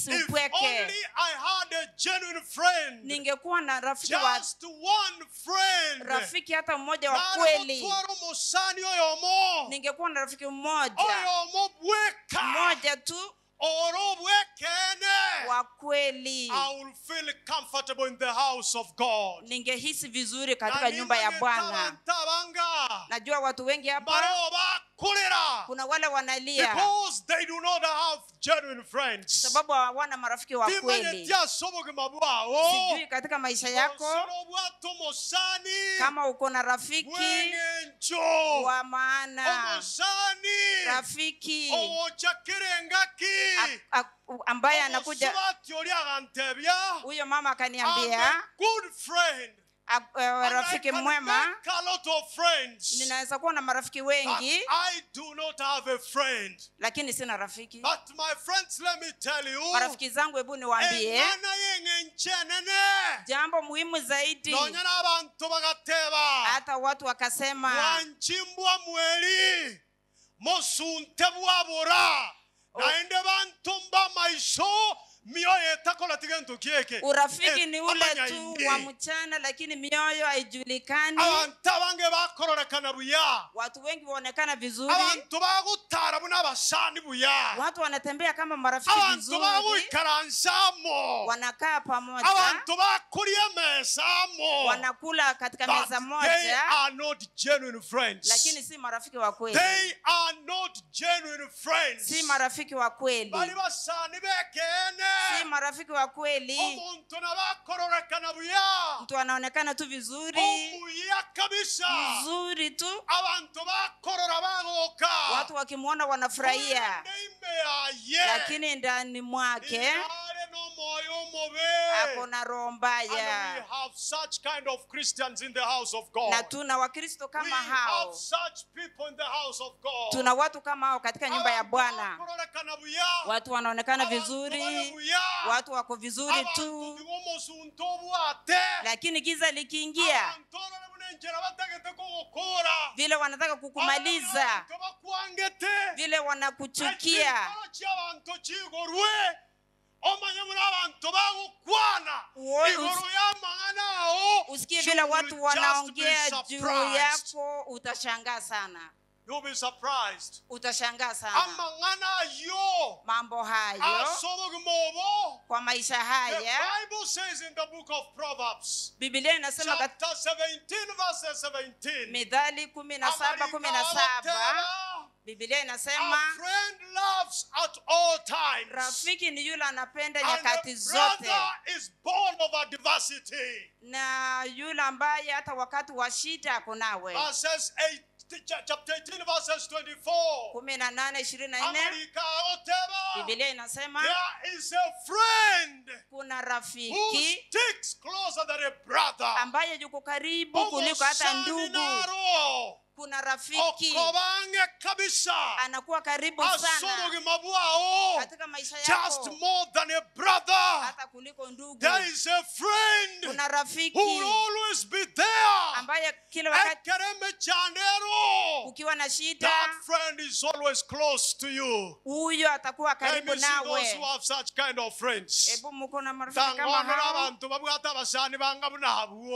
Ningehisi If upweke. Only I had a genuine friend. Ningekuwa na rafiki wa Just one friend. Rafiki hata mmoja wa kweli. Nare mosani oyomo. Ningekuwa na rafiki mmoja. Oyomo bweka. Mmoja tu. Oro bwekene. Wa kweli. I will feel comfortable in the house of God. Ningehisi vizuri katika nyumba ya Bwana. Najua watu wengi hapa. Kuna wale wanalia. Because they do not have genuine friends. Sababu hawana marafiki wa kweli. Sijui katika maisha yako kama uko na rafiki wa maana, rafiki ambaye anakuja. Huyo mama akaniambia, good friend. Rafiki mwema. Ninaweza kuwa na marafiki wengi. I do not have a friend. Lakini sina rafiki. But my friends, let me tell you. Marafiki zangu, hebu niwaambie. Jambo muhimu zaidi. Hata watu wakasema, Wanchimbwa mweli mosunte bwabora naende bantumba maisho. Urafiki ni ule tu wa mchana, lakini mioyo haijulikani. Watu wengi waonekana vizuri. Watu wanatembea kama marafiki vizuri. Wanakaa pamoja. Wanakula katika meza moja. They are not genuine friends. Lakini si marafiki wa kweli. They are not genuine friends. Si marafiki wa kweli. Si marafiki wa kweli. Mtu anaonekana tu vizuri. Mzuri tu. Watu wakimuona wanafurahia. Lakini ndani mwake ako na roho mbaya. And we have such kind of Christians in the house of God. Na tuna Wakristo kama hao. We have such people in the house of God. Tuna watu kama hao katika nyumba ya Bwana. Watu wanaonekana vizuri. Watu wako vizuri tu. Lakini giza likiingia, vile wanataka kukumaliza, vile wanakuchukia. Usikie vile watu wanaongea juu yako, utashangaa sana. You'll be surprised. Utashangaa sana. Mambo hayo kwa maisha haya. The Bible says in the book of Proverbs, Biblia inasema chapter 17 verse 17. Mithali 17:17. Biblia inasema, a friend loves at all times. Rafiki ni yule anapenda nyakati zote. And a brother is born of adversity. Na yule ambaye hata wakati wa shida ako nawe. Verses 8, chapter 18 verses 24. 18:24. Biblia inasema, there is a friend kuna rafiki who sticks closer than a brother, ambaye yuko karibu kuliko hata ndugu. Kuna rafiki okobange kabisa, anakuwa karibu sana katika maisha yako, just more than a brother, hata kuliko ndugu. There is a friend, kuna rafiki who will always be there, ambaye kila wakati ukiwa na shida, that friend is always close to you. Huyo atakuwa karibu nawe. Those who have such kind of friends. Hebu mko na marafiki kama hao.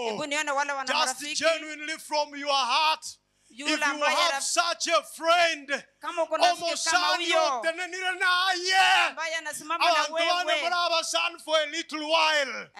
Hebu nione wale wana marafiki. Just genuinely from your heart. If you have such a friend, kama uko na rafiki kama huyo ambaye anasimama na wewe for a little while,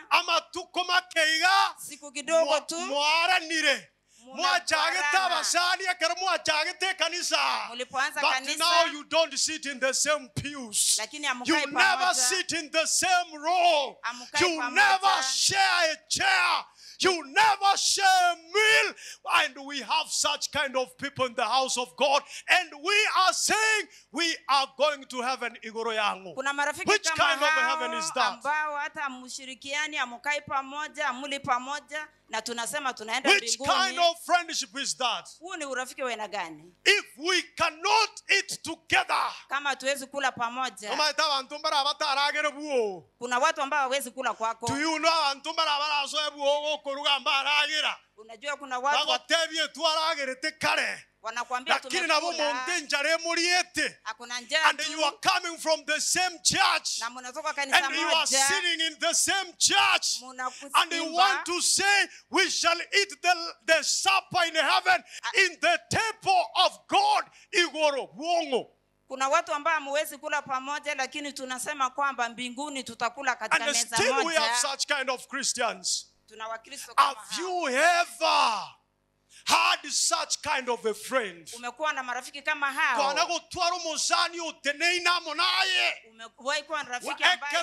ama tukomakeiga siku kidogo tu, mwaranire mwachagete abasani ekero mwachagete kanisa. Mlipoanza But kanisa, now you don't sit in the same pews. Lakini hamkai You never pamoja. sit in the same row. Hamkai You pamoja. never share a chair. You never share a meal. And we have such kind of people in the house of God. And we are saying we are going to heaven. Igoro yangu. Kuna marafiki Which kama kind of heaven is that? ambao hata hamshirikiani, hamkai pamoja, hamuli pamoja, na tunasema tunaenda Which mbinguni. kind of friendship is that? Huu ni urafiki wa aina gani? If we cannot eat together. Kama hatuwezi kula pamoja. Omaita abantu mbara bataragere buo. Kuna watu ambao hawawezi kula kwako. Do you know abantu mbara barasoe buo gokoruga mbaragira? Unajua kuna watu Bagotebie twaragerete kare. Wanakuambia Lakini nabo tumekula. Mungu njara emuriete. Hakuna njaa And tu. you are coming from the same church. Na mnatoka kanisa And you are moja. sitting in the same church. Mnakusimba. And you want to say we shall eat the supper in heaven in the temple of God. Igoro bwongo. Kuna watu ambao hamwezi kula pamoja, lakini tunasema kwamba mbinguni tutakula katika And meza still we moja. have such kind of Christians. Tuna Wakristo kama Have hao. you ever had such kind of a friend? Umekuwa na marafiki kama hao? Kwana gutwara umusani uteneina munaye. Umewahi kuwa na rafiki Ekere ambaye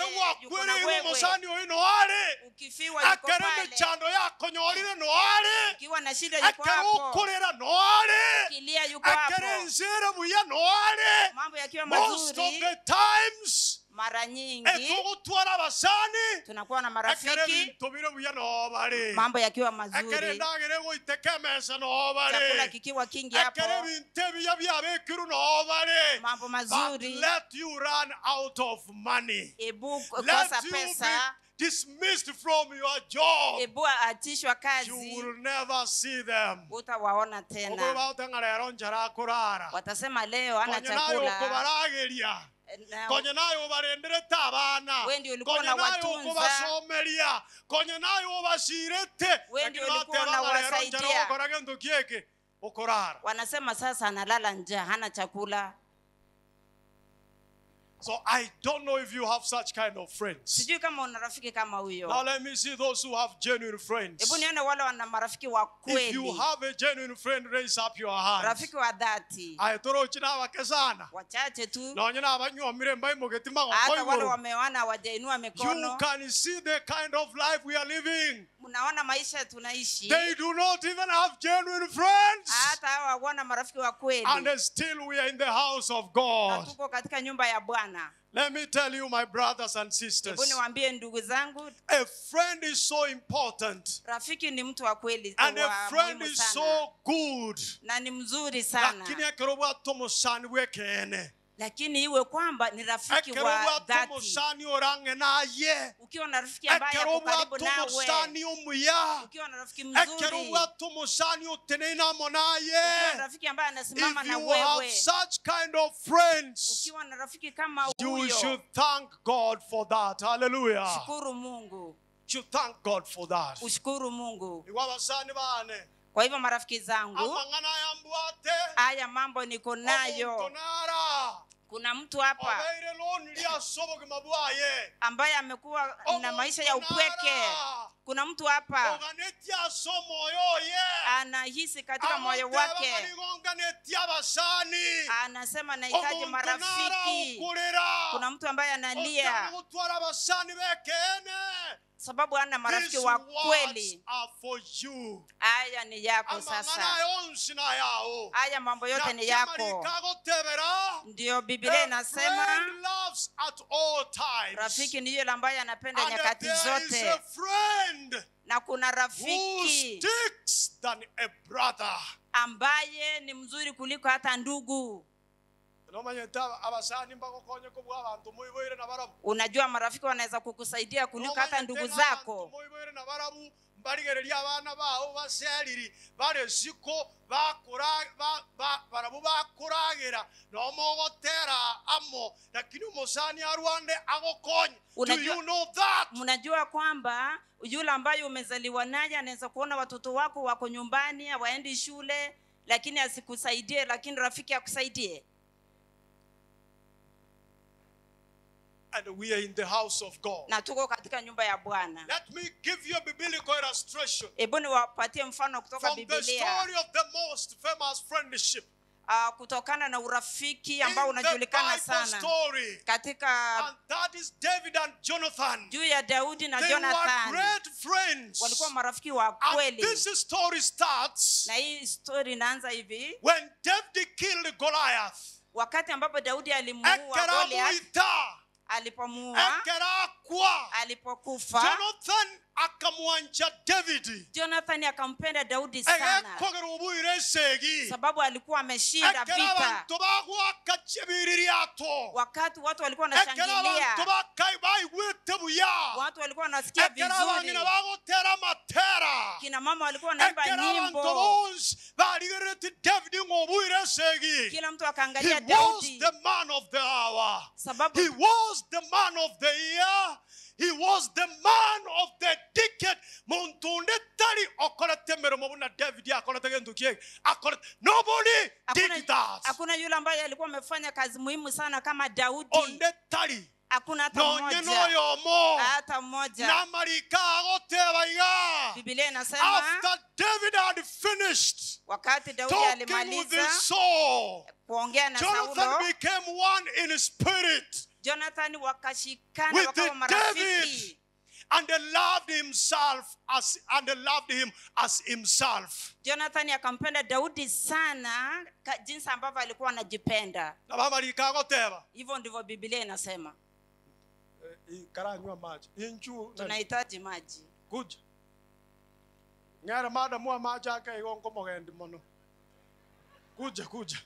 yuko na wakwere wewe? umusani oyo noare. Ukifiwa yuko Ekere pale. mechando yakonyorire noare. Ukiwa na shida yuko Ekere hapo. ukorera noare. Ukilia yuko Ekere hapo. nzere buya noare. Mambo yakiwa Most of mazuri, the times mara nyingi etugutwara abasani tunakuwa na ekere marafiki, bintu bire buya nobare. mambo yakiwa Ekere mazuri, ndagere goiteka emesa chakula nobare. kikiwa kingi hapo, Ekere bintu ebiya byabekiru nobare. mambo But mazuri. let you run out of money. Ebu Let kosa you pesa, be dismissed from your job. ebu achishwa You kazi, will never see them. utawaona tena. Okorwo bagotenga rero njara akorara. Watasema leo hana Konye nayo chakula. okobarageria. Na Konye nayo obarenderete abana. Wewe ndio ulikuwa Konye nayo unawatunza. okobasomeria. Konye nayo obashirete. Wewe ndio Lakini ulikuwa bateba ng'a rero njara unawasaidia. okora gento kieke okorara. Wanasema sasa analala njaa, hana chakula. So I don't know if you have such kind of friends. Sijui kama una rafiki kama Now huyo. let me see those who have genuine friends. Hebu nione wale wana marafiki wa If you kweli, have a genuine friend, raise up your hand. rafiki wa dhati, Aye torochi nabake sana. wachache tu. Nonye nabanywomire mbaimogeti Hata wale magokoigoro. wameoana hawajainua You mikono. can see the kind of life we are living. Mnaona maisha tunaishi, They do not even have genuine friends. hata hawa hawana marafiki wa kweli, And still we are in the house of na God. tuko katika nyumba ya Bwana. Let me tell you, my brothers and sisters, Hebu niwaambie ndugu zangu, a friend is so important. rafiki ni mtu wa kweli, And a wa friend muhimu is sana so good. na ni mzuri sana, Lakini ekero bwate omusani bw'ekeene. lakini iwe kwamba ni rafiki Ekero wa bwate dhati. omusani orange naye. Ukiwa na rafiki ambaye Ekero ako karibu bwate nawe, omusani omuya. ukiwa na rafiki Ekero mzuri, bwate omusani oteneine amo ukiwa na naye. rafiki ambaye anasimama If na you have wewe, such kind of friends, ukiwa na rafiki kama you huyo, should thank God for that. Hallelujah. shukuru Mungu, You thank God for that. ushukuru Mungu. Iwe abasani bane. Kwa hivyo marafiki zangu, Amang'ana yambwate. haya mambo niko Omonto nayo. nara. Kuna mtu hapa Obeire loni ria obogima bwaye. ambaye amekuwa na maisha ya Omonto upweke. nara. Kuna mtu hapa Oganetie ase omoyo oye. anahisi katika moyo Agoteba wake, ng'a nigo nganetie abasani. anasema nahitaji Omonto nara marafiki. okorera. Kuna mtu ambaye analia Otari gotwara abasani b'ekeene. sababu hana marafiki These wa words kweli. are for you. Haya ni yako Amang'ana sasa, yonsi nayawo. haya mambo yote ni yako. Nakiamarikagotebera. Ndiyo Biblia A inasema friend loves at all times. rafiki ni yule ambaye anapenda And nyakati there is zote, a friend na kuna who rafiki sticks than a brother. ambaye ni mzuri kuliko hata ndugu. Nomanyete abasani mbagokonye kobua abanto moiboire na barabu. Unajua marafiki wanaweza kukusaidia kuliko hata Nomanyete ndugu ng'a abanto zako. moiboire na barabu mbarigereria abana bao baseriri bare siko bakura barabu bakuragera nomogotera amo lakini omusani arwande agokonye. Do you know that? Mnajua kwamba yule ambaye umezaliwa naye anaweza kuona watoto wako wako nyumbani hawaendi shule, lakini asikusaidie, lakini rafiki akusaidie. And we are in the house of God. Na tuko katika nyumba ya Bwana. Let me give you a biblical illustration Hebu niwapatie mfano kutoka from the Biblia. story of the most famous friendship. Kutokana na urafiki ambao In the unajulikana Bible sana story. katika And that is David and Jonathan. juu ya Daudi na They were Jonathan. great friends. Walikuwa marafiki wa And kweli. this story starts Na hii story inaanza hivi, when David killed Goliath. wakati ambapo Daudi alimuua Goliath, Ekeramuita, alipomuua, ekerakwa. alipokufa, Jonathan akamwanja David. Jonathan akampenda Daudi sana Egekogera obuire esegi. sababu alikuwa ameshinda Ekera vita. abantu bagwaka chibiririato. Wakati watu walikuwa Ekera wanashangilia, abantu bakai baigwete buya. watu walikuwa wanasikia Ekera vizuri, abang'ina bagotera matera. kina Akina mama walikuwa wanaimba nyimbo. Kila mtu akaangalia Daudi. He was the man of the hour. Sababu he was the man of the year. He was the man of the decade. Muntu tari okorete mirimo buna David akorete kintu kiegi. Nobody did that. Hakuna yule ambaye alikuwa amefanya kazi muhimu sana kama Daudi. Onde tari. Hakuna hata mmoja. Hata mmoja. Na marika agoteba. Biblia inasema after David had finished wakati Daudi alimaliza kuongea na Saulo, Jonathan became one in spirit. Jonathan wakashikana wakawa marafiki. And they loved himself as and they loved him as himself. Jonathan akampenda Daudi sana jinsi ambavyo alikuwa anajipenda. Na marika agoteba. Hivyo ndivyo Biblia inasema. Karanywa maji. Inchu tunahitaji maji. Kuja. Ngara madamu wa maji ake igongo mogendi mono. Kuja kuja.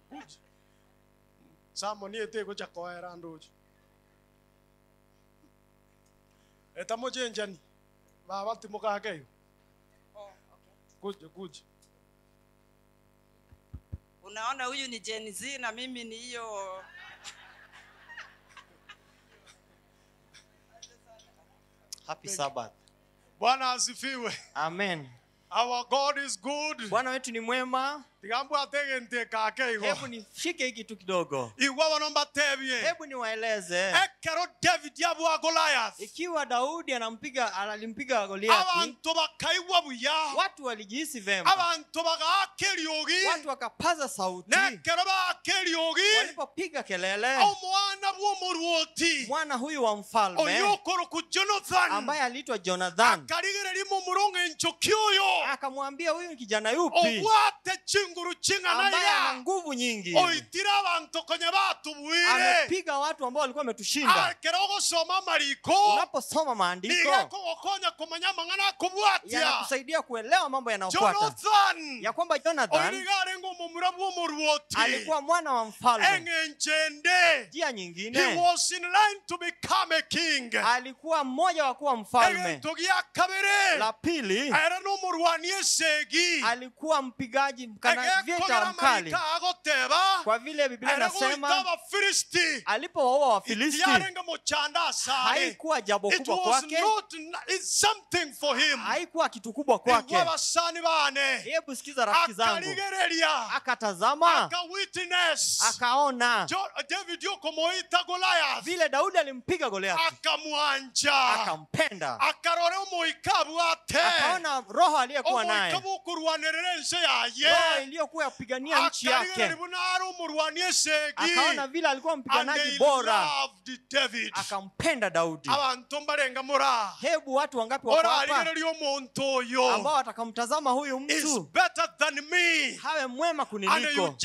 Kuja. Samo ni ete kuja koera ndojo. Eta mojenjani. Baba timoka ake. Oh, okay. Kuja kuja. Unaona huyu ni Gen Z na mimi ni hiyo. Happy Sabbath. Bwana asifiwe. Amen. Our God is good. Bwana wetu ni mwema. Tigambu atege kake igo. Hebu nishike hiki tu kidogo. Igwa wanomba tebie. Hebu niwaeleze. Ekero David yabwa Goliath. Ikiwa Daudi alimpiga Goliath. Abantu bakaigwa buya. Watu walijihisi vema. Abantu bagakeriogi. Watu wakapaza sauti. Nekero bakeriogi. Walipopiga kelele. Omwana bw'omuruoti. Mwana huyu wa mfalme. Oyokoro ku Jonathan. Ambaye aliitwa Jonathan. Akarigereri mu murongo enchokyoyo. Akamwambia huyu kijana yupi? Obwate chinguru chinga ambaye ana nguvu nyingi. Oitira abantu konye batubuire. Amepiga watu ambao walikuwa wametushinda. Ekero gosoma mariko. Unaposoma maandiko yanakusaidia kuelewa mambo yanayofuata. Jonathan. Ya kwamba Jonathan alikuwa mwana wa mfalme. Njia nyingine, he was in line to become a king. Alikuwa mmoja wa kuwa mfalme. La pili, alikuwa mpigaji vita mkali. Kwa vile Biblia inasema alipowaua Wafilisti haikuwa jambo kubwa kwake. Haikuwa kitu kubwa kwake. Hebu sikiza rafiki zangu. Akatazama, akaona vile Daudi alimpiga Goliath, akampenda, akaona roho aliyekuwa naye, roho iliyokuwa ya kupigania nchi yake. Akaona vile alikuwa mpiganaji bora, akampenda Daudi. Hebu watu wangapi wako hapa ambao watakamtazama huyu mtu hawe mwema kuniliko,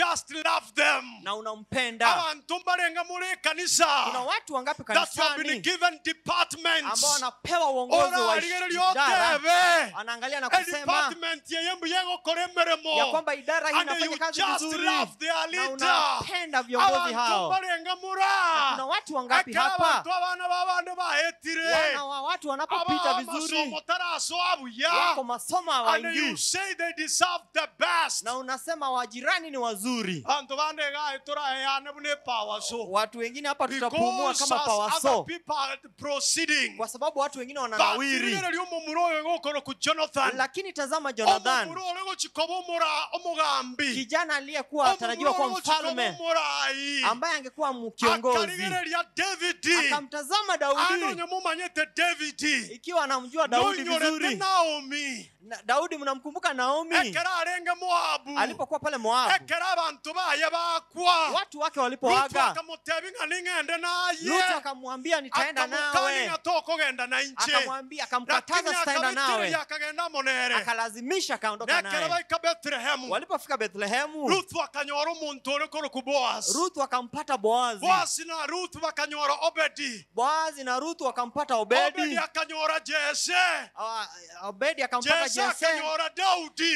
na unampenda? Kuna watu wangapi kanisani ambao wanapewa uongozi wa idara, anaangalia na kusema ya kwamba idara hii inafanya kazi vizuri, na unapenda viongozi hao. Kuna watu wangapi hapa wana watu wanapopita vizuri wako masomo hawaingii, na unasema wajirani ni wazuri. Watu wengine hapa tutapumua kama pawaso, kwa sababu watu wengine wananawiri. Lakini tazama Jonathan, kijana aliyekuwa atarajiwa kuwa mfalme, ambaye angekuwa kiongozi, akamtazama Daudi. Ikiwa anamjua Daudi vizuri. Daudi, mnamkumbuka Naomi alipokuwa pale Moabu, watu wake walipoaga, Ruth akamwambia nitaenda nawe, akamwambia, akamkataza sitaenda nawe, akalazimisha akaondoka naye. Walipofika Bethlehemu, Ruth akampata Boazi. Boazi na Ruth wakampata Obedi. Obedi akampata Jesse.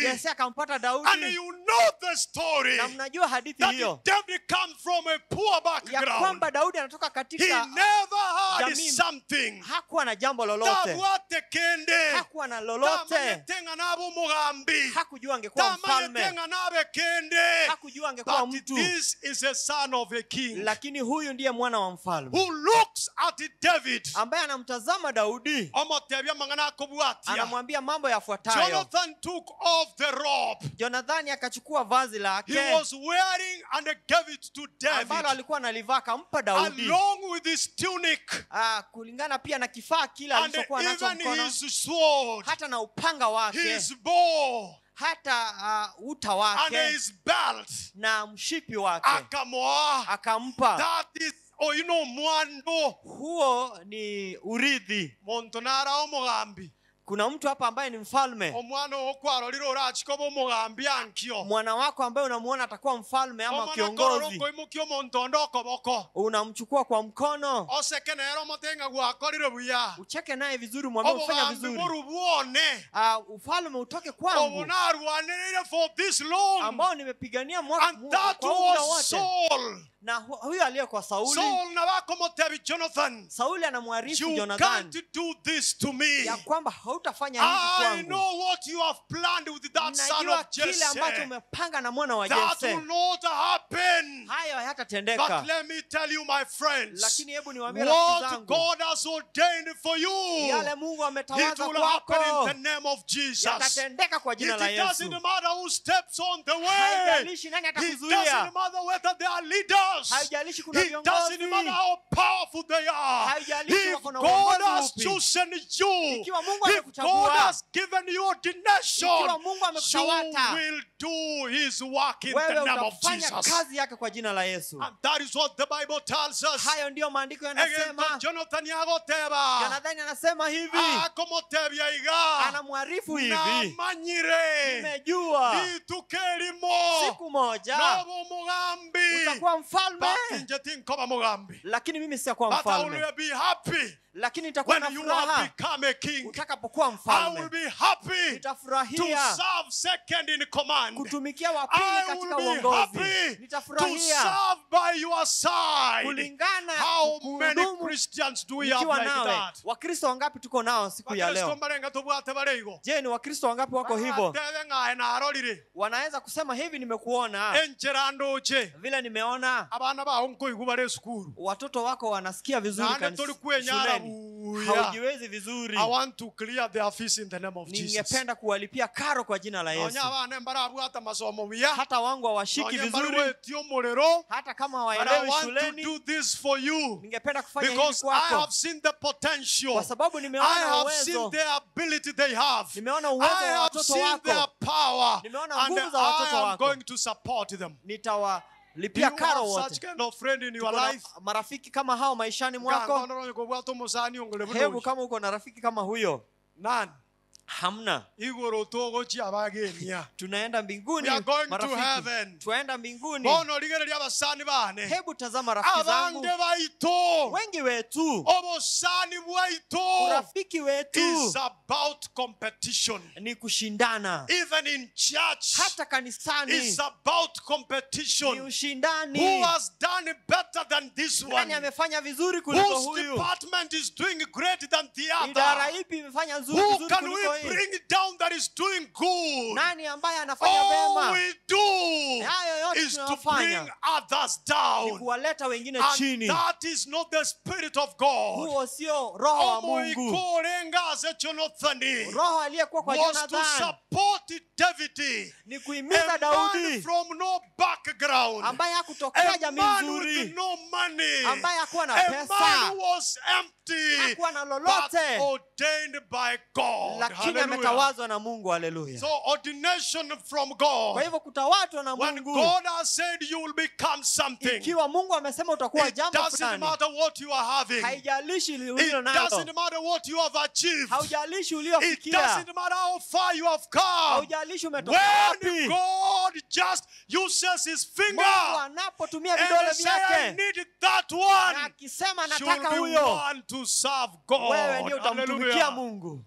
Jesse akampata Daudi. And you know the story. Na mnajua hadithi hiyo. David come from a poor background. Ya kwamba Daudi anatoka katika he never had had Jamii- something. Hakuwa na jambo lolote, Tabwate kende. hakuwa na lolote, Tamanyete ng'a nabe omogambi. hakujua angekuwa Tamanyete mfalme, ng'a nabe kende. hakujua angekuwa But mtu, this is a son of a king lakini huyu ndiye mwana wa mfalme who looks at David. ambaye anamtazama Daudi, Omotebia mang'ana akobwatia. anamwambia mambo yafuatayo. Jonathan took off the robe Jonathani akachukua vazi he lake was wearing and gave it to David ambalo alikuwa analivaa akampa Daudi, along with his tunic kulingana pia na kifaa kile and alichokuwa nacho even mkono, his sword, hata na upanga wake, his bow, hata uta and wake his belt. na mshipi wake Akamoa. akampa. That is, oh, you know, mwando. Huo ni urithi. Monto nara omogambi. Kuna mtu hapa ambaye ni mfalme, Omwana okwarorire orachikoba omogambi ankio. mwana wako ambaye unamuona atakuwa mfalme ama Omwana kiongozi, okoimokia omonto onde okoboko. unamchukua kwa mkono, Oseke nere omotenga gwakorire buya. ucheke naye vizuri, umwambie umefanya Obogambi vizuri. boru bwone. Ufalme utoke kwangu Obo narwanereire for this long. ambao nimepigania And that kwa muda was wote. Saul. Na huyu aliye kwa Sauli, Saul nabakomotebi Jonathan. Sauli anamwarifu You Jonathan can't do this to me. ya kwamba hautafanya hivi I kwangu. know what you have planned with that son Najua of kile ambacho Jesse. umepanga na mwana wa That Jesse, will not happen. hayo But hayatatendeka. let me tell you, my friends, Lakini hebu niwaambie rafiki what zangu, God has ordained for you, yale Mungu it ametawaza will happen in kwako the name of Jesus. yatatendeka kwa It jina la Yesu. doesn't matter who steps on the way. Haijalishi nani It atakuzuia, doesn't matter whether they are leaders. haijalishi kuna It doesn't matter viongozi, how powerful they are. haijalishi If wako na God uongozi has upi. chosen you, Ikiwa Mungu if amekuchagua, God has given you ordination, ikiwa Mungu you amekutawata, will do his work in the wewe name of utafanya Jesus. kazi yake kwa jina la Yesu. And that is what the Bible tells us. Hayo ndiyo maandiko Egento yanasema. Jonathan yagoteba Jonathani anasema hivi, akomotebia iga anamwarifu hivi, namanyire nimejua rituko erimo siku moja noba omugambi utakuwa mfalme, but inje tinkoba mugambi lakini mimi sitakuwa but I mfalme, will be happy lakini nitakuwa na when you have furaha become a king. utakapokuwa I will mfalme. be happy to Nitafurahia serve second in command. kutumikia wa pili I katika will be uongozi, happy to nitafurahia serve by your side. kulingana How many kuhudumu Christians do we have nikiwa like nawe. that? Wakristo wangapi tuko nao siku ya Bakristo leo? mbarenga tobwate bare igo. Je, ni Wakristo wangapi wako hivyo? Batebe ng'aye narorire. Wanaweza kusema hivi, nimekuona Enchera ndoche. vile nimeona Abana bao nkoigwa bare sukuru. watoto wako wanasikia vizuri Naende toli kwenyara shuleni, buya. haujiwezi vizuri. I want to clear their fees in the name of Jesus. Ningependa kuwalipia karo kwa jina la Yesu. Nonya abana mbarabwata masomo buya. Hata wangu hawashiki Nonya mbari vizuri, wetie omorero. hata kama But I hawaelewi want to shuleni, do this for you ningependa kufanya hivi because I kwako have seen the potential. kwa sababu I nimeona have seen uwezo, the ability they have. nimeona uwezo I wa have watoto seen their wako, power. nimeona And nguvu za watoto I am wako. going to support them. Do Nitawalipia you karo have wote. such kind of friend in your Tuko na life? marafiki kama hao maishani mwako? Hebu kama uko na rafiki kama huyo, None. hamna. Igoro togochia abagenia. Tunaenda mbinguni We are going to marafiki, heaven. tunaenda mbinguni. Bono rigereria abasani bane. Hebu tazama rafiki zangu, Abange baito. wengi wetu, Obosani bwaito urafiki wetu is about competition. ni kushindana. Even in church, Hata kanisani it's about ni competition. Who ushindani. has done better than this Nani one? amefanya vizuri kuliko Whose huyu? department is doing great than the Idara other? ipi imefanya nzuri Who vizuri can kuliko we hii? bring down that is doing good? Nani ambaye anafanya All vema? we do Hayo yote is to tunayofanya bring others ni down. kuwaleta wengine And chini. that is not the spirit of God. Huo sio roho wa Mungu. Omoikorenga Jonathani Roho aliyekuwa kwa was to Jonathan support David, ni kuhimiza a man Daudi from no background, ambaye hakutokea a jamii man with nzuri, no money, ambaye hakuwa na a man pesa, who was empty, hakuwa na but lolote, ordained by God. lakini Hallelujah. ametawazwa na Mungu. Haleluya! So ordination from Kwa God. hivyo kutawatwa na When Mungu, God has said you will become something, ikiwa Mungu amesema utakuwa it jambo doesn't fulani, matter what you are having. haijalishi It ulilo nalo, doesn't matter what you have achieved. haujalishi It uliofikia, doesn't matter how far you have come. haujalishi umetoka When wapi. God just uses his finger Mungu anapotumia and vidole say, I vyake need that na one, akisema should nataka be huyo, one to serve God. wewe ndio utamtumikia Hallelujah. Mungu.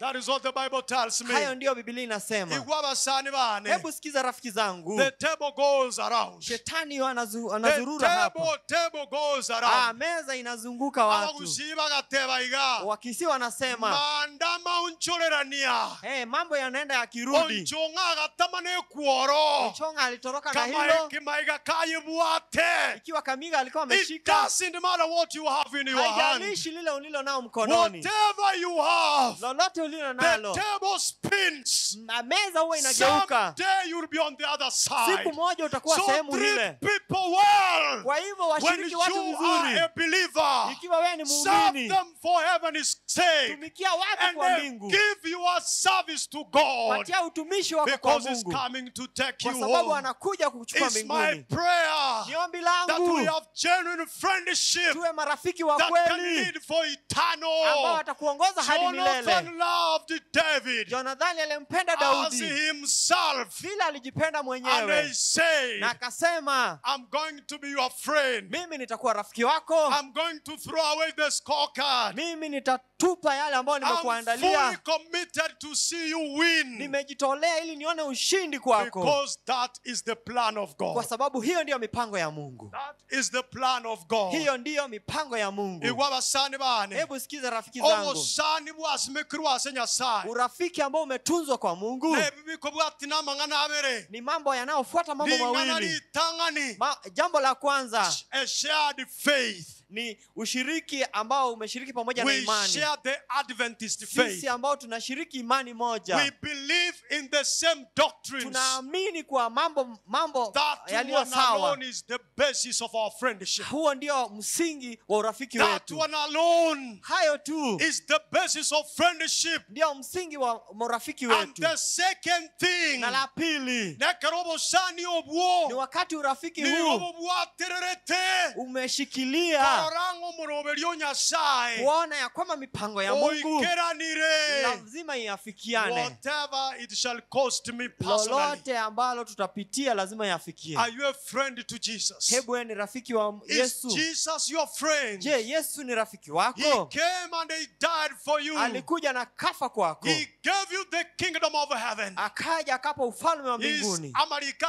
That is what the Bible tells me. Hayo ndiyo Biblia inasema. Igwa basani bane. Hebu sikiza rafiki zangu. The table goes around. Shetani The anazurura hapa. table goes around. Meza inazunguka watu. Abagusi bagateba iga. Wakisi wanasema, Mandama unchorerania. hey, mambo yanaenda yakirudi. Onchonga agatama nekuoro. Onchonga alitoroka na Kama hilo. kimaiga kayibuate. Ikiwa Kamiga alikuwa It ameshika. doesn't matter what you have in your hand. Haijalishi lile ulilo nao mkononi. Whatever you have, Lolote ulilo the nalo. table spins. Na meza huwa inageuka. Someday you'll be on the other side. Siku moja utakuwa So sehemu treat ile. people well. Kwa hivyo When washiriki watu you vizuri. are a believer, Ikiwa wewe ni serve muumini, them for heaven's sake. tumikia watu And kwa then mbingu. give your service to God. Patia utumishi wako kwa Because he's Mungu. coming to take Kwa you sababu home. anakuja kukuchukua It's my mbinguni. prayer Ni ombi that we langu have genuine friendship tuwe marafiki wa that can kweli lead for ambao eternal. watakuongoza hadi Jonathan milele. loved David Jonathan alimpenda as Daudi himself. vile alijipenda And mwenyewe, he said, na akasema, I'm going to be your friend. mimi nitakuwa rafiki wako, I'm going to throw away the scorecard. mimi nitatupa yale ambayo I'm fully nimekuandalia, committed to see you win. nimejitolea ili nione ushindi kwako, Because that is the plan of kwa God. sababu hiyo ndiyo mipango ya Mungu. That is the plan of God. Hiyo ndiyo mipango ya Mungu. Igwa basani bane. Hebu sikiza rafiki zangu, Obosani bwasimikirwa ase Nyasaye. urafiki ambao umetunzwa kwa Mungu Nebibiko bwatina amang'ana abere. ni mambo yanayofuata mambo Ling'ana mawili. ritang'ani. Jambo la kwanza A shared faith. ni ushiriki ambao umeshiriki pamoja na We imani. share the Adventist faith. Sisi ambao tunashiriki imani moja, We believe in the same doctrines. tunaamini kwa mambo That yaliyo one sawa. alone is the basis of our friendship. Huo ndio msingi wa urafiki That wetu. one alone Hayo tu is the basis of friendship. ndio msingi wa urafiki And wetu. the second thing, Na la pili nekero obosani ni obwo wakati urafiki nigo huu bobwatererete umeshikilia korora omoroberio Nyasaye kuona ya kwamba mipango ya Mungu oikeranire, lazima iafikiane. whatever it shall cost me personally. Lolote ambalo tutapitia lazima yafikie. Are you a friend to Jesus? Hebu wewe ni rafiki wa Is Yesu? Jesus your friend? Je, Yesu ni rafiki He wako? came and he died for you. Alikuja na kafa kwako, He gave you the kingdom of heaven. akaja akapa ufalme wa Is mbinguni. amarika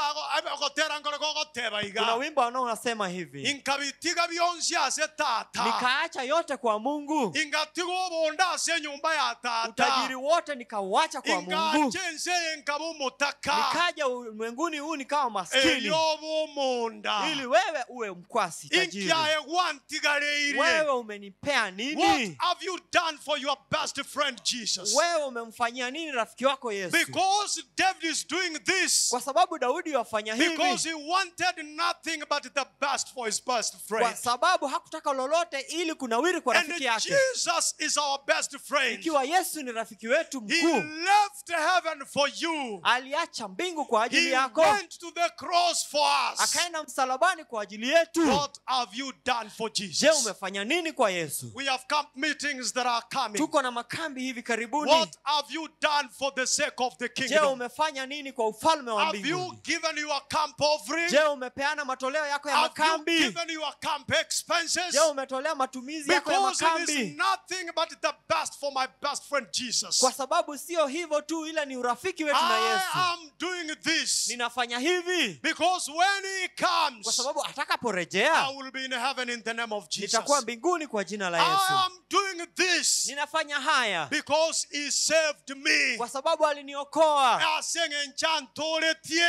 agotera ngoro gogoteba Kuna iga. wimbo ambao unasema hivi, Inkabitiga byonsi ase tata. nikaacha yote kwa Mungu, Ingatiga obonda ase nyumba ya tata. utajiri wote nikauacha kwa Mungu, Ingache ense nkaba omotaka. nikaja ulimwenguni huu nikawa maskini, Eyoba omonda. ili wewe uwe mkwasi tajiri. Inkiaye gwantigareire. Wewe umenipea What nini? have you done for your best friend Jesus? Wewe umemfanyia nini rafiki wako Yesu? Because David is doing this. Kwa sababu Daudi wafanya Because hivi he wanted nothing but the best for his best kwa friend. sababu hakutaka lolote ili kunawiri kwa And rafiki yake. Jesus is our best friend. Ikiwa Yesu ni rafiki wetu He mkuu, left heaven for you. aliacha mbingu kwa ajili He yako, went to the cross for us. akaenda msalabani kwa ajili yetu. What have you done for Je, Jesus? umefanya nini kwa Yesu? We have camp meetings that are coming. Tuko na makambi hivi karibuni. What have you done for the sake of the Je, kingdom? umefanya nini kwa ufalme wa Have you mbinguni? given your camp offering? Je, umepeana matoleo yako ya Have you makambi? given your camp expenses? Je, umetolea matumizi yako ya Because it is makambi? nothing but the best for my best friend Jesus. Kwa sababu sio hivyo tu, ila ni urafiki wetu na I Yesu. am doing this Ninafanya hivi because when he kwa comes, sababu I atakaporejea will be in heaven in the name of Jesus. nitakuwa mbinguni kwa jina la I Yesu. am doing this Ninafanya haya because he saved me. kwa sababu aliniokoa,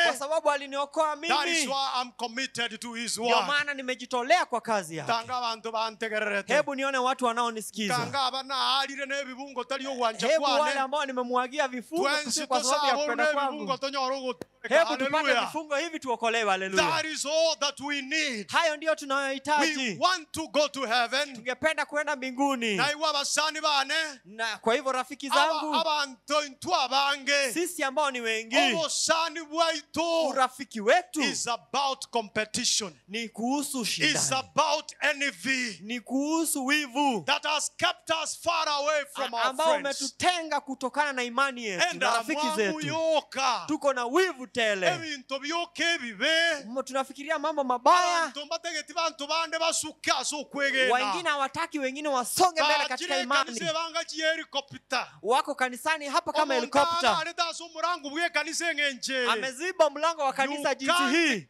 kwa sababu aliniokoa That is mimi. why I'm committed to his Ndio work. maana nimejitolea kwa kazi yake. Tanga abantu bantegererete. Hebu nione watu wanaonisikiza. Tanga abanaalire n'ebibungo tali ogwanja Hebu wale kwane. ambao nimemwagia vifungo Twensi si kwa sababu ya tosaba kupenda n'ebibungo kwangu. tonyora ogutuleka. Hebu tupate Hallelujah. vifungo hivi tuokolewe. Haleluya! That is all that we need. Hayo ndiyo We tunayohitaji. want to go to heaven. Tungependa kwenda mbinguni. Na iwe abasani bane Na kwa hivyo rafiki zangu, abantu intwe abange sisi ambao ni wengi, obosani bwaitu urafiki wetu is about competition. ni kuhusu It's shindani, about envy ni kuhusu wivu that has kept us far away from our ambao friends. umetutenga kutokana na imani yetu And na rafiki zetu. yoka Tuko na wivu tu. tele. Ebinto byoke bibe. Tunafikiria mambo mabaya. Abantu bategeti bantu bande basuka so kwegena. Wengine hawataki wengine wasonge mbele katika imani. Wako kanisani hapa kama helikopta. Ameziba mlango wa kanisa jinsi hii.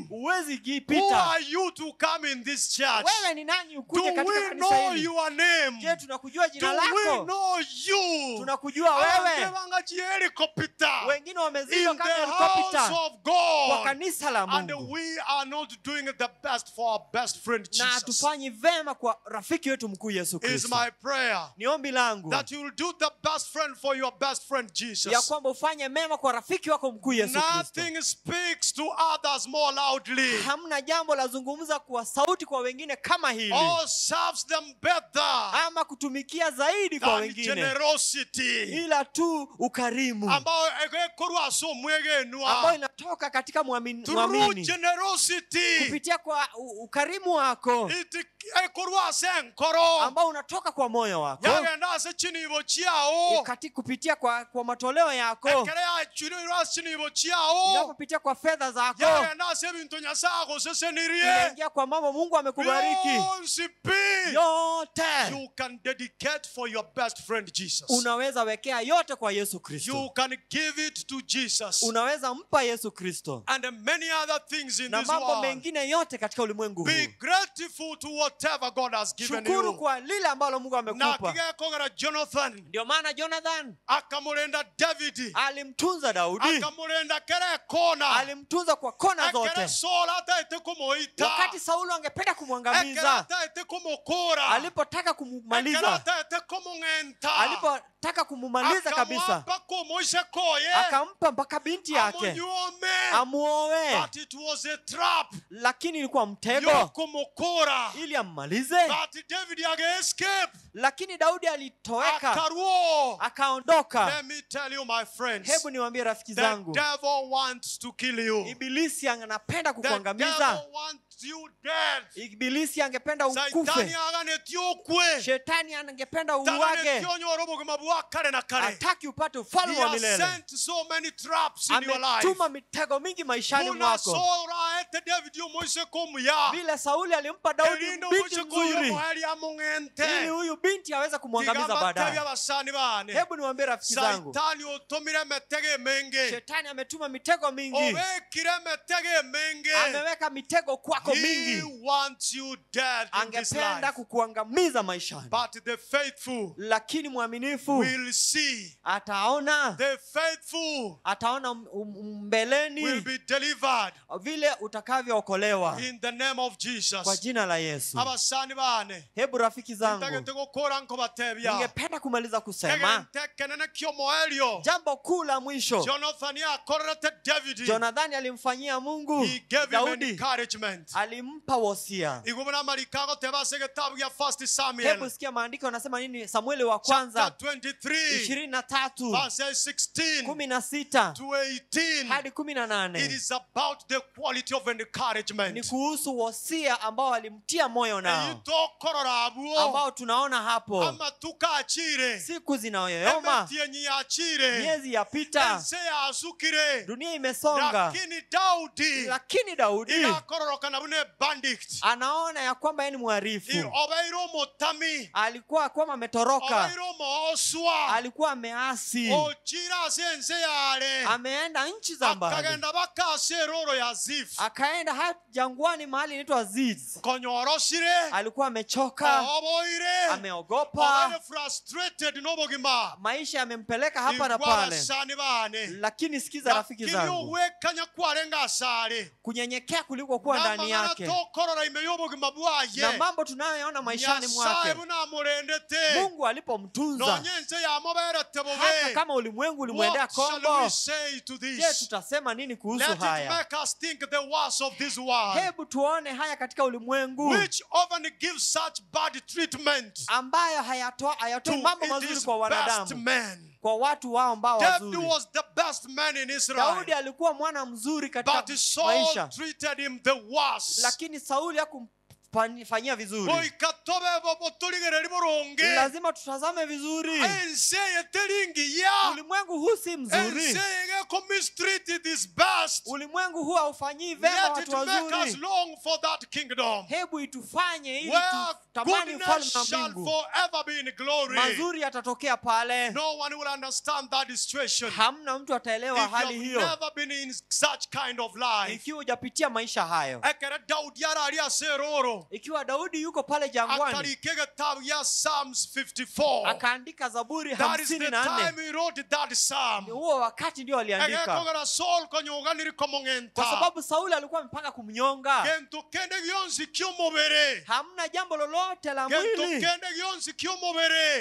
Huwezi Who kipita. are you to come in this church? Wewe ni nani Do ukuje katika we kanisa know hili? your name? Je, tunakujua Do jina we lako? know you? Tunakujua wewe. Wengine wameziba In kama the helikopta house of kwa God. kanisa la And Mungu. we are not doing the best for our best friend Na Jesus. hatufanyi vema kwa rafiki wetu mkuu Yesu Is Kristo. my prayer Ni ombi langu that you will do the best friend for your best friend ya Jesus. kwamba ufanye mema kwa rafiki wako mkuu Yesu Kristo. Nothing speaks to others more loudly Hamna jambo la zungumza kwa sauti kwa wengine kama hili, or serves them better ama kutumikia zaidi kwa than wengine, generosity. ila tu ukarimu Ambao egekorwa ase omwegenwa. ambao inatoka katika Through mwamini generosity kupitia kwa ukarimu wako it ekorwa ase enkoro ambao unatoka kwa moyo wako, yagenda ase chinibo chiao kupitia kwa matoleo yako, ekere yachirwa ase chinibo chiao inapopitia kwa fedha zako, yagenda ase ebinto Nyasaye agosesenirie inaingia kwa mambo Mungu amekubariki byonsi pi. yote. You can dedicate for your best friend Jesus. Unaweza wekea yote kwa Yesu Kristo. You can give it to Jesus. Unaweza mpa Yesu Kristo And many other things in na this mambo world. mengine yote katika ulimwengu huu. Be grateful to whatever God has given Shukuru you. kwa lile ambalo Mungu Na amekupa. kigekogera Jonathan Ndio maana Jonathan akamurenda David alimtunza Daudi, akamurenda kere kona alimtunza kwa kona ekere zote. Saul ataete kumuita Wakati Saulo angependa ekere kumwangamiza, ataete kumukura alipotaka ekere kumumaliza, ataete kumung'enta alipotaka kumumaliza kabisa, akamwapa kumuise koye akampa mpaka binti yake amunyuome. amuoe, But it was a trap lakini ilikuwa mtego yokumukura. ili ammalize. But David escape Lakini Daudi alitoweka, akaruo. akaondoka. Let me tell you my friends, Hebu niwaambie rafiki the zangu, devil wants to kill you. Ibilisi anapenda The kukuangamiza. devil wants you dead. Ibilisi angependa Saitani ukufe. aganetie okwe. Shetani angependa uage. Taganetie onyore obogima bwa kare na kare. Hataki upate ufalme He wa has milele. sent so many traps in your life. Ametuma mitego mingi maishani Buna mwako. Saul aete David omoise komuya. Vile Sauli alimpa Daudi Erinde binti omoise koyo mzuri omoeria ili among'ente. huyu binti aweze kumwangamiza Tiga mbatebi baadaye. abasani bane. Hebu niwaambie rafiki zangu, Saitani otomire emetego emenge. shetani ametuma mitego mingi, Obekire emetego emenge. ameweka mitego kwako He mingi, wants you dead in this angependa life. kukuangamiza maishani. But the faithful Lakini mwaminifu will see. ataona, The faithful ataona mbeleni will be delivered vile utakavyookolewa in the name of kwa Jesus. jina la Yesu. Abasani bane. Hebu rafiki zangu, Ntagete gukora nkobatebia. ningependa kumaliza kusema Egente kiomoelio. jambo kuu la mwisho. Jonathan akorerete David. Jonathani alimfanyia Mungu He gave him Daudi, encouragement. alimpa wosia. Igubona marika goteba ase getabu gia 1 Samuel Hebu sikia maandiko yanasema nini? Samueli wa chapter kwanza 23 23 verses 16 16 to 18. hadi It 18 is about the quality of ni encouragement. kuhusu wosia ambao alimtia moyo nao, Eyitokorora abuo ambao tunaona hapo amatuko achire siku zinayoyoma, emetienyi yachire miezi yapita, ense yasukire dunia imesonga, lakini Daudi lakini Daudi igakororokana bune bandit anaona ya kwamba yeye ni mharifu. obeire omotami Alikuwa kwamba ametoroka, obeire omooswa alikuwa ameasi, ochire ase ense yare ameenda nchi za mbali, akagenda baka ase eroro ya Zifu akaenda hata jangwani mahali inaitwa Ziz. konyorosire Alikuwa amechoka, oboire ameogopa, obeire frustrated n'obogima maisha yamempeleka hapa na Igwa pale. abasani bane Lakini sikiza rafiki lakini zangu, ogwekanya kwarenga asare kunyenyekea kuliko kuwa ndani n'amang'ana yake tokorora ime y'obogima na bwaye mambo tunayoyaona maishani Nyasaye mwake, bunamurendete Mungu alipomtunza, nonye ense yamoberete hata bobe. kama ulimwengu ulimwendea What shall kombo, we say to je, this? tutasema nini kuhusu Let it haya? make us think the worst of this world, Hebu tuone haya katika ulimwengu which often gives such bad treatment ambayo to hayatoi mambo mazuri its kwa best wanadamu, men. kwa watu wao ambao David wazuri. was the best man in Israel, Daudi alikuwa mwana mzuri katika but Saul maisha, treated him the worst. lakini Sauli atatufanyia vizuri. Lazima tutazame vizuri. Ulimwengu huu si mzuri. Ulimwengu huu haufanyii vema watu wazuri. Hebu itufanye ili tutamani ufalme wa mbingu. Mazuri yatatokea pale. No one will understand that situation. Hamna mtu ataelewa hali hiyo. Never been in such kind of life. Ikiwa hujapitia maisha hayo. Ikiwa Daudi yuko pale jangwani, Psalms 54. Akaandika Zaburi That is the 54. time he wrote that psalm. Ni huo wakati ndio aliandika. Kwa sababu Sauli alikuwa amepanga kumnyonga. Hamna jambo lolote la mwili.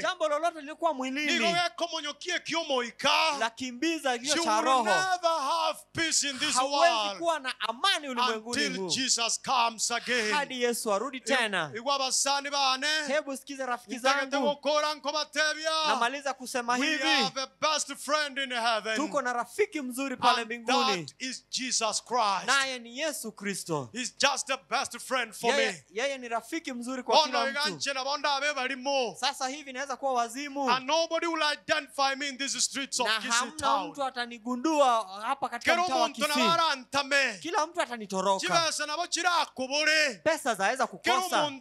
Jambo lolote lilikuwa mwilini. La kimbiza iliyo cha roho. Never have peace in this Hauwezi world kuwa na amani ulimwenguni until huu Jesus comes again. hadi Yesu arudi tena. Hebu sikiza rafiki zangu. Namaliza kusema We hivi. have a best friend in heaven. Tuko na rafiki mzuri pale And mbinguni. that is Jesus Christ. Naye ni Yesu Kristo. He's just the best friend for me. Yeye ni rafiki mzuri kwa kila mtu. Sasa hivi naweza kuwa wazimu. And nobody will identify me in these streets of Na Kisii hamna town. mtu atanigundua hapa katika mtaa wa Kisii. Kila mtu atanitoroka. Pesa zaweza kukosa.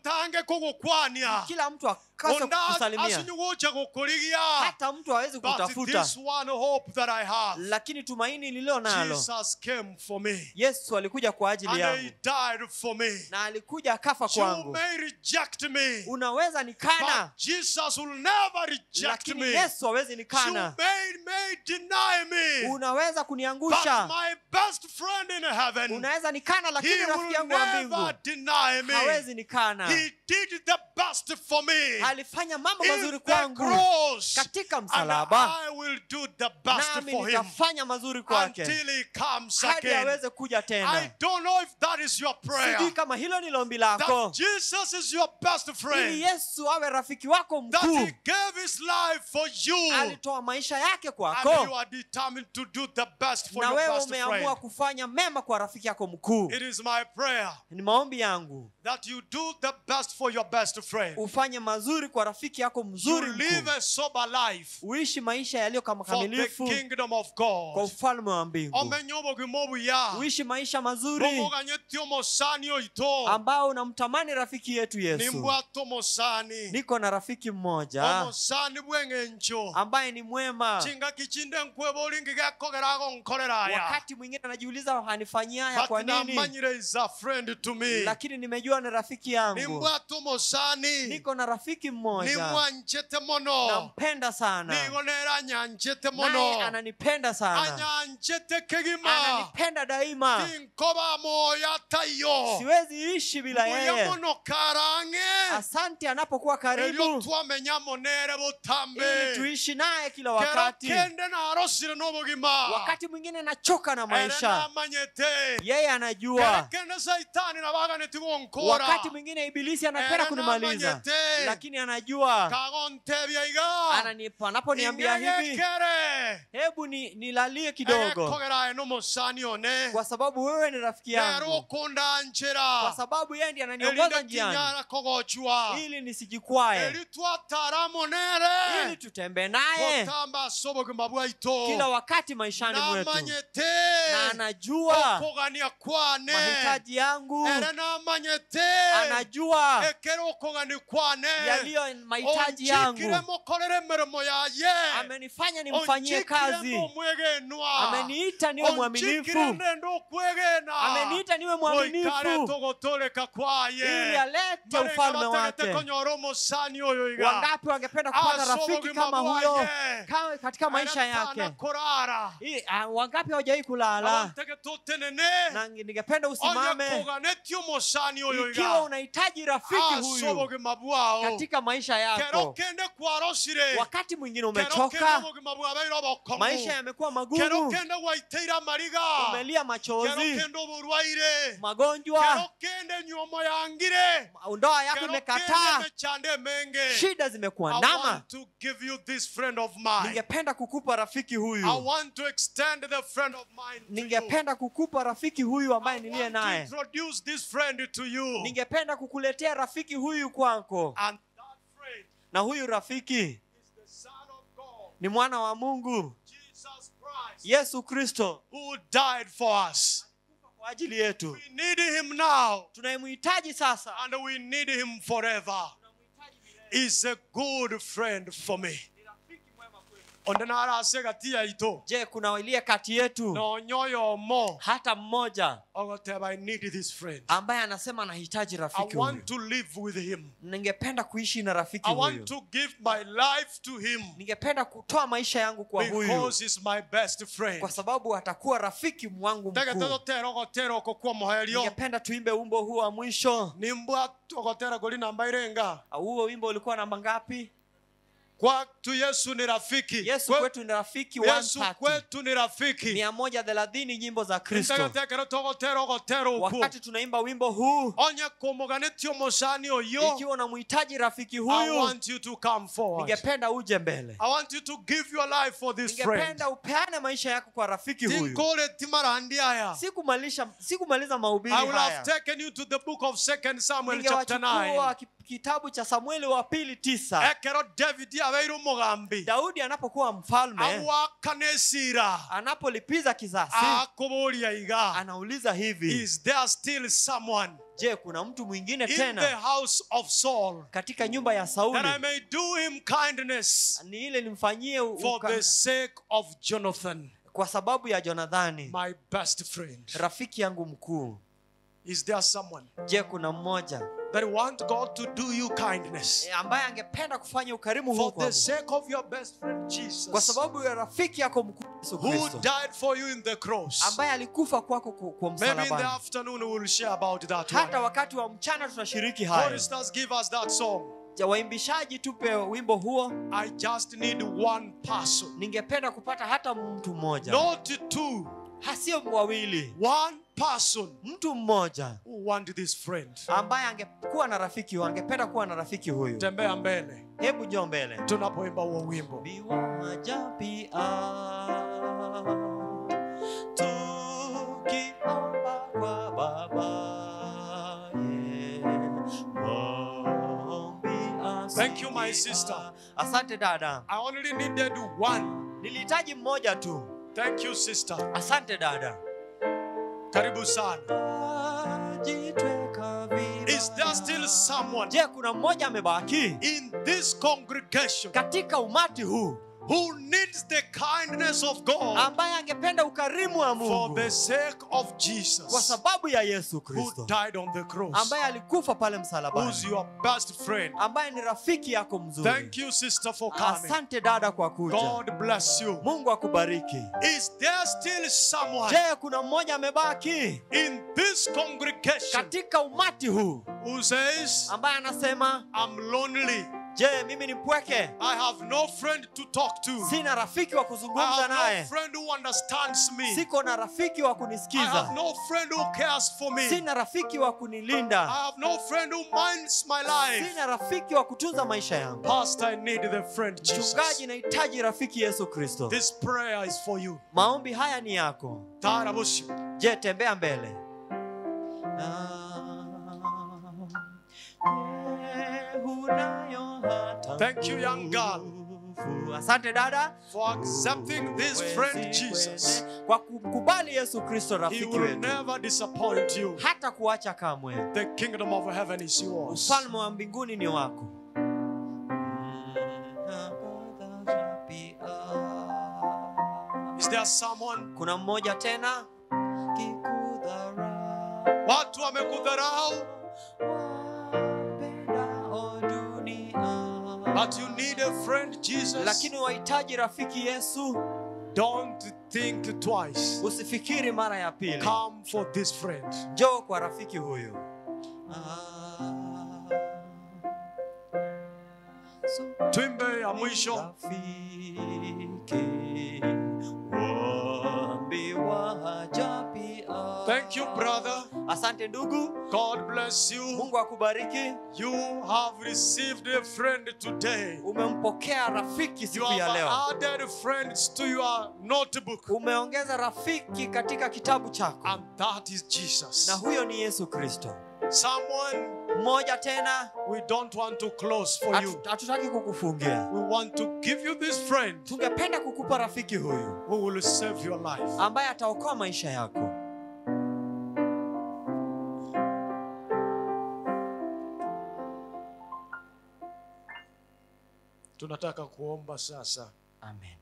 Kila mtu akose kukusalimia. Hata mtu hawezi But kutafuta. this one hope that I have. Lakini tumaini nililo nalo, Jesus came for me. Yesu alikuja kwa ajili And yangu. he died for me. Na alikuja akafa You kwangu. may reject me. Unaweza nikana, But Jesus will never reject lakini me. Yesu hawezi You nikana. may deny me. Unaweza But kuniangusha. my best friend in heaven, Unaweza nikana, lakini he rafiki will yangu wa mbingu never deny me. hawezi nikana. He did the best for me. Alifanya mambo mazuri In the kwangu cross. katika And msalaba. I will do the best Nami for him nitafanya mazuri kwake until he comes hadi again. aweze kuja I tena. don't know if that is your prayer. Sijui kama hilo ni ombi lako. That Jesus is your best Ili friend. Yesu awe rafiki wako That mkuu. he gave his life for you. Alitoa maisha yake And kwako. you are determined to do the best for Na your wewe best umeamua friend. kufanya mema kwa rafiki yako mkuu. It is my prayer Ni maombi yangu that you do the best for your best friend. ufanye mazuri kwa rafiki yako You mzuri live mkuu. a sober life Uishi maisha yaliyo kama for the kamilifu kingdom of kwa God. ufalme wa mbingu. Omenye obogima obuya. Uishi maisha mazuri Bomoganyeti omosani oito. ambao unamtamani rafiki yetu Yesu. Nimbwate omosani. Niko na rafiki mmoja Omosani bw'eng'encho. ambaye ni mwema. Chingaki chinde nkweba oringi gekogera agonkorera aya. Wakati mwingine anajiuliza anifanyia haya But kwa nini, namanyire is a friend to me. lakini nimejua ni rafiki yangu. Nimbwate omosani. Niko na rafiki mmoja Nimwanchete mono. nampenda sana, Nigo nere anyanchete naye mono. ananipenda sana, Anyanchete kegima. ananipenda daima. Tinkoba moyo ataiyo. Siwezi ishi bila Mbuya yeye. mono karange. Asante anapokuwa Elyo karibu, twamenya monere botambe. ili tuishi naye kila Kero wakati. kende narosire n'obogima. Wakati mwingine nachoka na Ere maisha, namanyete. yeye Kero anajua. kende saitani nabaganeti gonkora. Wakati mwingine ibilisi anapenda Ere kunimaliza, namanyete. lakini anajua. Kagontebia iga. Ananipa, anaponiambia hivi, Ingegekere. hebu nilalie kidogo, Egekogera aye n'omosani one. kwa sababu wewe ni rafiki Nero yangu, okundanchera. kwa sababu yeye ndiye ananiongoza Erinde njiani tinyara kogochwa. ili nisijikwae, Eri twatara monere. ili tutembee naye Gotamba ase obogima bwaito. kila wakati maishani mwetu, Namanyete. na anajua Okogania kwane. mahitaji yangu, Ere namanyete. anajua Ekero okogani kwane. yaliyo mahitaji Onchikire yangu. mokorere emeremo yaye. Amenifanya nimfanyie Onchikire kazi, omwegenwa. ameniita niwe Onchikire mwaminifu, nende okwegena. ameniita niwe Goikare mwaminifu togotoleka kwaye. ili alete Barenge ufalme bategete wake. konyora omosani oyo iga. Wangapi wangependa kupata Ase rafiki obogima kama huyo bwaye. katika maisha Ere tana yake? korara. Wangapi hawajawahi kulala? Abantege totenene. Na ningependa Onye usimame koganetie omosani oyo ikiwa iga. unahitaji rafiki rafiki huyu katika maisha yako. Wakati mwingine umechoka, maisha yamekuwa magumu, umelia machozi, magonjwa, ndoa yako imekataa, shida zimekuandama. Ningependa kukupa rafiki huyu. Ningependa kukupa rafiki huyu ambaye niliye naye. Ningependa kukuletea rafiki huyu kwako. Na huyu rafiki ni mwana wa Mungu, Yesu Kristo, who died for us. Kwa ajili yetu. We need him now. Tunamhitaji sasa. And we need him forever. He's a good friend for me. Je, kuna aliye kati yetu hata mmoja I need this friend ambaye anasema anahitaji rafiki I huyu? want to live with him. Ningependa kuishi na rafiki I huyu. want to give my life to him. Ningependa kutoa maisha yangu kwa huyu. Because he's my best friend. Kwa sababu atakuwa rafiki wangu mkuu. Ningependa tuimbe wimbo huu wa mwisho. Huo wimbo ulikuwa namba ngapi? Kwetu Yesu ni rafiki. Yesu kwetu ni rafiki. Yesu kwetu ni rafiki. 130 nyimbo za Kristo. Wakati tunaimba wimbo huu, ikiwa unamhitaji rafiki huyu, I want you to come forward. Ningependa uje mbele. I want you to give your life for this friend. Ningependa upeane maisha yako kwa rafiki huyu. Sikumaliza mahubiri I will haya. have taken you to the book of 2 Samuel chapter 9. Kitabu cha Samueli wa pili 9. Ekero David abeire omogambi. Daudi anapokuwa mfalme, anapolipiza kisasi, anauliza hivi, is there still someone je, kuna mtu mwingine in tena the house of Saul katika nyumba ya Sauli that I may do him kindness ni ile nimfanyie for the sake of Jonathan, kwa sababu ya Jonathani, my best friend, rafiki yangu mkuu? Is there someone, Je, kuna mmoja that want God to do you kindness ambaye angependa kufanya ukarimu huu for the sake of your best friend Jesus, kwa sababu ya rafiki yako mkuu Yesu who Kristo, died for you in the cross, ambaye alikufa kwako kwa msalabani? Maybe in the afternoon we will share about that Hata one. wakati wa mchana tutashiriki hayo. Choristers, give us that song. Waimbishaji, tupe wimbo huo. I just need one person. Ningependa kupata hata mtu mmoja. Not two. Sio wawili. One person. Mtu mmoja who want this friend, ambaye angekuwa na rafiki huyu, angependa kuwa na rafiki huyu. Tembea mbele. Hebu njoo mbele. Tunapoimba huo wimbo. Tukiomba kwa Baba. Thank you, my sister. Asante dada. I only needed one. Nilihitaji mmoja tu. Thank you, sister. Asante dada. Karibu sana. Is there still someone, Je, kuna mmoja amebaki in this congregation, katika umati huu, who needs the kindness of God, ambaye angependa ukarimu wa Mungu for the sake of Jesus, kwa sababu ya Yesu Kristo, who died on the cross, ambaye alikufa pale msalabani, who's your best friend, ambaye ni rafiki yako mzuri? Thank you, sister, for coming. Asante dada kwa kuja. God bless you. Mungu akubariki. Is there still someone, Je, kuna mmoja amebaki in this congregation, katika umati huu, who says, ambaye anasema, I'm lonely. Je, mimi ni mpweke? I have no friend to talk to. Sina rafiki wa kuzungumza I naye. have no friend who understands me. Siko na rafiki wa kunisikiza. I have no friend who cares for me. Sina rafiki wa kunilinda. I have no friend who minds my life. Sina rafiki wa kutunza maisha yangu. Pastor, I need the friend Jesus. Mchungaji, nahitaji rafiki Yesu Kristo. This prayer is for you. Maombi haya ni yako. Tarabushi. Je, tembea mbele. Thank you, young girl. Asante dada for accepting this friend Jesus. Kwa kukubali Yesu Kristo rafiki He will wetu. never disappoint you. Hata kuacha kamwe. The kingdom of heaven is yours. Ufalme wa mbinguni ni wako. Is there someone? Kuna mmoja tena? Watu wamekudharau. But you need a friend, Jesus. Lakini wahitaji rafiki Yesu. Don't think twice. Usifikiri mara ya pili. Come for this friend. Njoo kwa rafiki huyu. Yesu Tuimbe ya mwisho. Rafiki waambiwa haja pia. Thank you, brother. Asante ndugu. God bless you. Mungu akubariki. You have received a friend today. Umempokea rafiki You siku ya have leo. added friends to your notebook. Umeongeza rafiki katika kitabu chako. And that is Jesus. Na huyo ni Yesu Kristo. Someone Mmoja tena, we don't want to close for you. Hatutaki kukufungia. We want to give you this friend Tungependa kukupa rafiki huyu who will save your life. ambaye ataokoa maisha yako. Tunataka kuomba sasa. Amen.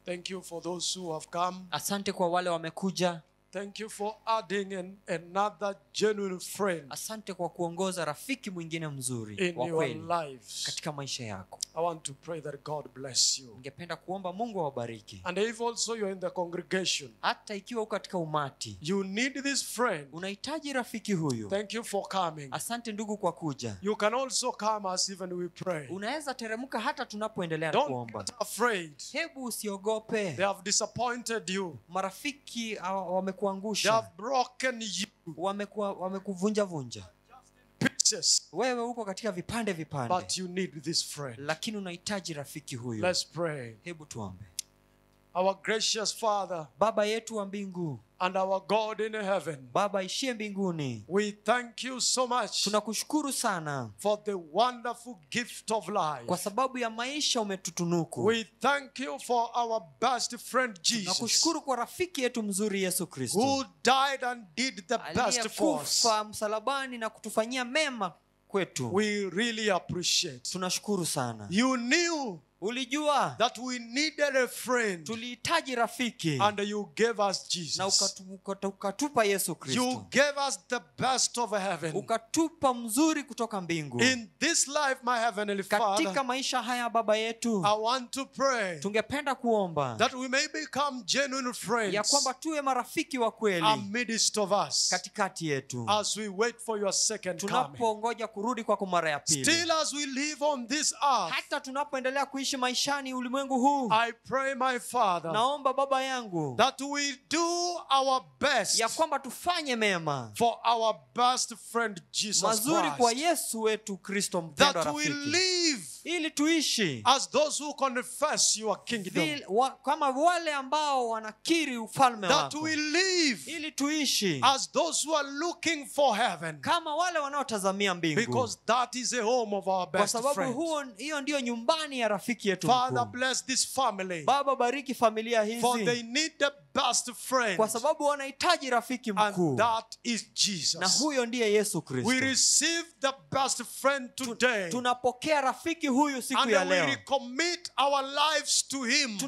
Thank you for those who have come. Asante kwa wale wamekuja. Thank you for adding another genuine friend Asante kwa kuongoza rafiki mwingine mzuri in wa your kweli lives. katika maisha yako. I want to pray that God bless you. Ningependa kuomba Mungu awabariki. And if also you're in the congregation, Hata ikiwa uko katika umati, you need this friend. unahitaji rafiki huyu. Thank you for coming. Asante ndugu kwa kuja. You can also come as even we pray. Unaweza teremka hata tunapoendelea na Don't kuomba. get afraid. Hebu usiogope. They have disappointed you. Marafiki They wamekuangusha, have broken you wamekuvunja vunja. pieces. Wewe uko katika vipande vipande, But you need this friend. lakini unahitaji rafiki huyu. Let's pray. Hebu tuombe. Our gracious Father Baba yetu wa mbingu, and our God in heaven, Baba ishie mbinguni, we thank you so much tunakushukuru sana for the wonderful gift of life. kwa sababu ya maisha umetutunuku. We thank you for our best friend Jesus, Tunakushukuru kwa rafiki yetu mzuri Yesu Kristo, who died and did the best for us. aliyekufa msalabani na kutufanyia mema kwetu. We really appreciate. Tunashukuru sana. You knew Ulijua that we needed a friend, tulihitaji rafiki and you gave us na Jesus. ukatupa Yesu You Kristo, gave us the best of heaven. ukatupa mzuri kutoka mbingu. In this life, my heavenly Katika Father, maisha haya Baba yetu, I want to pray tungependa kuomba that we may become genuine ya friends kwamba tuwe marafiki wa kweli amidst of us katikati yetu, as we wait for your second coming. tunapongoja kurudi kwako mara ya pili. Still, as we live on this earth, Hata tunapoendelea kuishi maishani ulimwengu huu, I pray, my Father, naomba Baba yangu that we do our best ya kwamba tufanye mema for our best friend Jesus mazuri kwa Christ. Yesu wetu Kristo mpendwa That we rafiki, live ili tuishi as those who confess your kingdom. Kama wale ambao wanakiri ufalme That wako, we live ili tuishi as those who are looking for heaven. kama wale wanaotazamia mbingu, Because that is the home of our kwa best sababu friend. hiyo ndiyo nyumbani ya rafiki yetu Father, mkuu. bless this family. Baba, bariki familia For they hizi, need the best friend. kwa sababu wanahitaji rafiki mkuu, And that is na Jesus. huyo ndiye Yesu We Kristo. receive the best friend today. Tunapokea rafiki huyu siku And ya we leo. recommit our lives to him.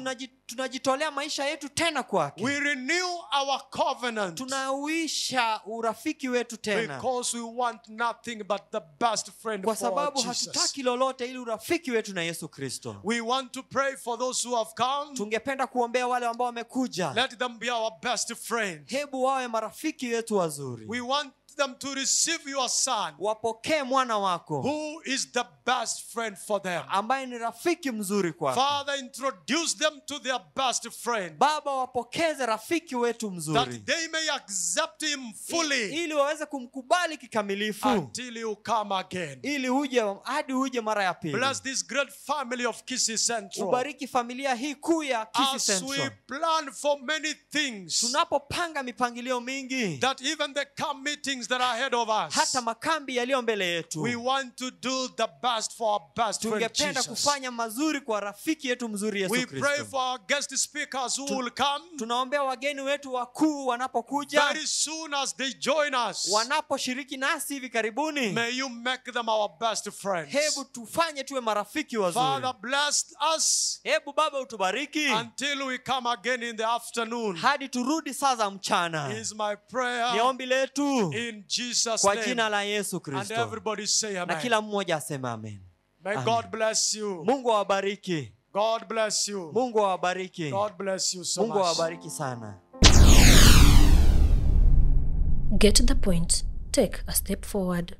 Tunajitolea maisha yetu tena kwake. We renew our covenant. Tunauisha urafiki wetu tena, Because we want nothing but the best friend kwa for our sababu Jesus. hatutaki lolote ili urafiki wetu na Yesu Kristo. We want to pray for those who have come. Tungependa kuombea wale ambao wamekuja, Let them be our best friend. hebu wawe marafiki wetu wazuri, We want them to receive your son, wapokee mwana wako who is the best friend for them. ambaye ni rafiki mzuri kwako. Father, introduce them to their best friend, Baba, wapokeze rafiki wetu that mzuri they may accept him fully ili waweze kumkubali kikamilifu, until you come again. ili uje hadi uje mara ya pili. Bless this great family of Kisii Central. Ubariki familia hii kuu ya Kisii As we Central. plan for many things, Tunapopanga mipangilio mingi, that even the camp meetings that are ahead of us, hata makambi yaliyo mbele yetu, we want to do the best for our best friend tungependa Jesus. kufanya mazuri kwa rafiki yetu mzuri Yesu We pray Kristo. for our guest speakers who will come Tunaombea wageni wetu wakuu wanapokuja, very soon as they join us. wanaposhiriki nasi hivi karibuni, May you make them our best friends. hebu tufanye tuwe marafiki wazuri. Father, bless us Hebu Baba utubariki until we come again in the afternoon. hadi turudi saa za mchana. Is my Ni prayer ombi letu in Jesus' kwa name. jina la Yesu And Kristo, everybody say na amen. kila mmoja aseme amen. May Amen. God bless you. Mungu awabariki. God bless you. Mungu awabariki. God bless you so Mungu much. awabariki sana. Get the point. Take a step forward.